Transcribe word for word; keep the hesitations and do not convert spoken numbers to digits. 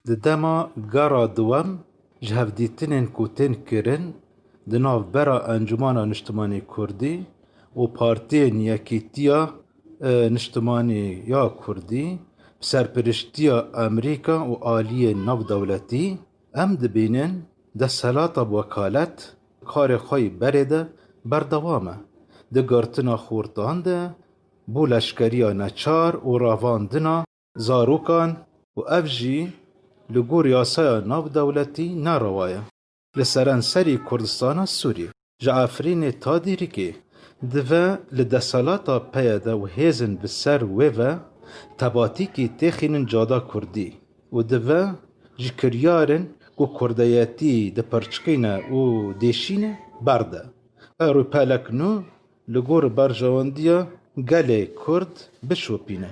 Di dema gera duwem ji hevdîtinên ku tên kirin di navbera Encûmena Niştimanî Kurdî û Partiyên Yekîtiya, e, Niştimanî ya Kurdî, bi serpiriştiya Amerîka û aliyên navdewletî, em dibînin desthilata bi wekalet karê xwe yî berê de berdewam e. Di girtina xortan de, bo leşkeriya neçar û revandina zarokan û ev jî li gor yasaya navdewletî nerewa ye. Li seranserî Kurdistana Sûriyê, ji Efrînê ta Dîrikê, dive li desthilata P Y D û hêzên bi ser wê ve tebatîkî têxînin cada kurdî û dive ji kiryarên ku kurdeyetî dipirçikîne û dêşîne berde. Rûpelek nû li gor berjewendiya gelê kurd bişopîne.